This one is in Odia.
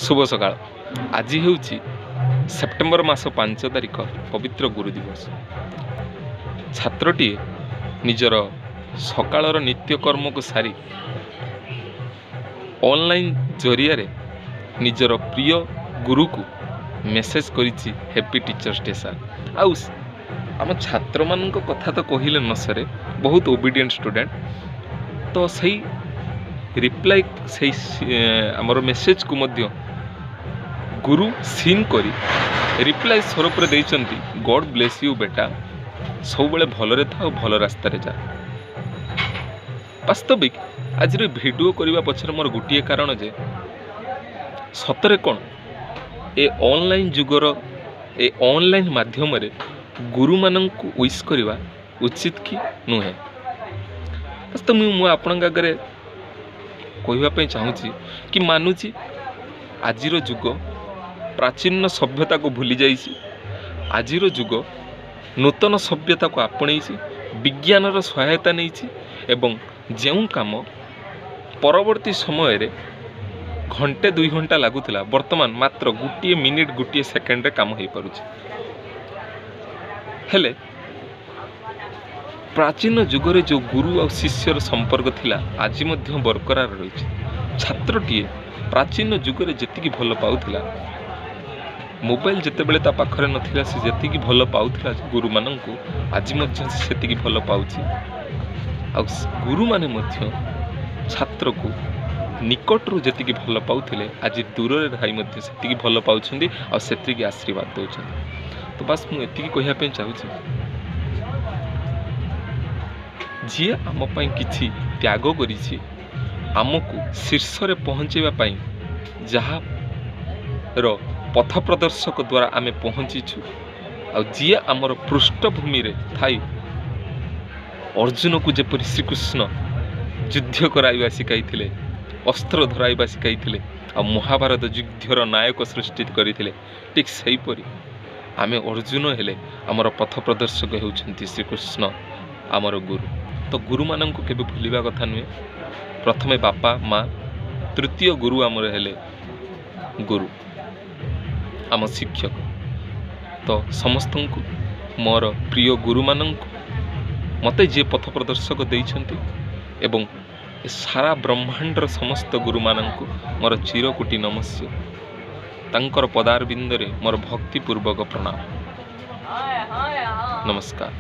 ଶୁଭ ସକାଳ। ଆଜି ହେଉଛି ସେପ୍ଟେମ୍ବର ମାସ 5 ତାରିଖ, ପବିତ୍ର ଗୁରୁ ଦିବସ। ଛାତ୍ରଟିଏ ନିଜର ସକାଳର ନିତ୍ୟକର୍ମକୁ ସାରି ଅନଲାଇନ୍ ଜରିଆରେ ନିଜର ପ୍ରିୟ ଗୁରୁକୁ ମେସେଜ୍ କରିଛି, "ହ୍ୟାପି ଟିଚର୍ସ ଡେ ସାର୍।" ଆଉ ଆମ ଛାତ୍ରମାନଙ୍କ କଥା ତ କହିଲେ ନ ସରେ, ବହୁତ ଓବିଡ଼ିଏଣ୍ଟ ଷ୍ଟୁଡ଼େଣ୍ଟ। ତ ସେଇ ରିପ୍ଲାଇ, ସେଇ ଆମର ମେସେଜକୁ ମଧ୍ୟ ଗୁରୁ ସିନ୍ କରି ରିପ୍ଲାଇ ସ୍ୱରୂପରେ ଦେଇଛନ୍ତି, "ଗଡ଼୍ ବ୍ଲେସ୍ you ବେଟା, ସବୁବେଳେ ଭଲରେ ଥାଅ, ଭଲ ରାସ୍ତାରେ ଯା।" ବାସ୍ତବିକ ଆଜିର ଏ ଭିଡ଼ିଓ କରିବା ପଛରେ ମୋର ଗୋଟିଏ କାରଣ ଯେ ସତରେ କ'ଣ ଏ ଅନଲାଇନ୍ ଯୁଗର ଏ ଅନଲାଇନ୍ ମାଧ୍ୟମରେ ଗୁରୁମାନଙ୍କୁ ୱିଶ୍ କରିବା ଉଚିତ କି ନୁହେଁ? ବାସ୍ତବ ମୁଁ ଆପଣଙ୍କ ଆଗରେ କହିବା ପାଇଁ ଚାହୁଁଛି କି ମାନୁଛି, ଆଜିର ଯୁଗ ପ୍ରାଚୀନ ସଭ୍ୟତାକୁ ଭୁଲି ଯାଇଛି। ଆଜିର ଯୁଗ ନୂତନ ସଭ୍ୟତାକୁ ଆପଣେଇଛି, ବିଜ୍ଞାନର ସହାୟତା ନେଇଛି ଏବଂ ଯେଉଁ କାମ ପରବର୍ତ୍ତୀ ସମୟରେ ଘଣ୍ଟେ 2 ଘଣ୍ଟା ଲାଗୁଥିଲା, ବର୍ତ୍ତମାନ ମାତ୍ର ଗୋଟିଏ ମିନିଟ୍, ଗୋଟିଏ ସେକେଣ୍ଡରେ କାମ ହେଇପାରୁଛି। ହେଲେ ପ୍ରାଚୀନ ଯୁଗରେ ଯେଉଁ ଗୁରୁ ଆଉ ଶିଷ୍ୟର ସମ୍ପର୍କ ଥିଲା, ଆଜି ମଧ୍ୟ ବରକରାର ରହିଛି। ଛାତ୍ରଟିଏ ପ୍ରାଚୀନ ଯୁଗରେ ଯେତିକି ଭଲ ପାଉଥିଲା, ମୋବାଇଲ ଯେତେବେଳେ ତା ପାଖରେ ନଥିଲା, ସେ ଯେତିକି ଭଲ ପାଉଥିଲା ଗୁରୁମାନଙ୍କୁ, ଆଜି ମଧ୍ୟ ସେ ସେତିକି ଭଲ ପାଉଛି। ଆଉ ଗୁରୁମାନେ ମଧ୍ୟ ଛାତ୍ରକୁ ନିକଟରୁ ଯେତିକି ଭଲ ପାଉଥିଲେ, ଆଜି ଦୂରରେ ଥାଇ ମଧ୍ୟ ସେତିକି ଭଲ ପାଉଛନ୍ତି ଆଉ ସେତିକି ଆଶୀର୍ବାଦ ଦେଉଛନ୍ତି। ତ ବାସ୍, ମୁଁ ଏତିକି କହିବା ପାଇଁ ଚାହୁଁଛି, ଯିଏ ଆମ ପାଇଁ କିଛି ତ୍ୟାଗ କରିଛି, ଆମକୁ ଶୀର୍ଷରେ ପହଞ୍ଚାଇବା ପାଇଁ ଯାହାର ପଥ ପ୍ରଦର୍ଶକ ଦ୍ୱାରା ଆମେ ପହଞ୍ଚିଛୁ, ଆଉ ଯିଏ ଆମର ପୃଷ୍ଠଭୂମିରେ ଥାଇ ଅର୍ଜୁନକୁ ଯେପରି ଶ୍ରୀକୃଷ୍ଣ ଯୁଦ୍ଧ କରାଇବା ଶିଖାଇଥିଲେ, ଅସ୍ତ୍ର ଧରାଇବା ଶିଖାଇଥିଲେ ଆଉ ମହାଭାରତ ଯୁଦ୍ଧର ନାୟକ ସୃଷ୍ଟି କରିଥିଲେ, ଠିକ୍ ସେହିପରି ଆମେ ଅର୍ଜୁନ ହେଲେ ଆମର ପଥ ପ୍ରଦର୍ଶକ ହେଉଛନ୍ତି ଶ୍ରୀକୃଷ୍ଣ, ଆମର ଗୁରୁ। ତ ଗୁରୁମାନଙ୍କୁ କେବେ ଭୁଲିବା କଥା ନୁହେଁ। ପ୍ରଥମେ ବାପା ମା, ତୃତୀୟ ଗୁରୁ ଆମର ହେଲେ ଗୁରୁ, ଆମ ଶିକ୍ଷକ। ତ ସମସ୍ତଙ୍କୁ, ମୋର ପ୍ରିୟ ଗୁରୁମାନଙ୍କୁ, ମୋତେ ଯିଏ ପଥ ପ୍ରଦର୍ଶକ ଦେଇଛନ୍ତି ଏବଂ ଏ ସାରା ବ୍ରହ୍ମାଣ୍ଡର ସମସ୍ତ ଗୁରୁମାନଙ୍କୁ ମୋର ଚିରକୋଟି ନମସ୍ୟ। ତାଙ୍କର ପଦାରବିନ୍ଦରେ ମୋର ଭକ୍ତିପୂର୍ବକ ପ୍ରଣାମ, ନମସ୍କାର।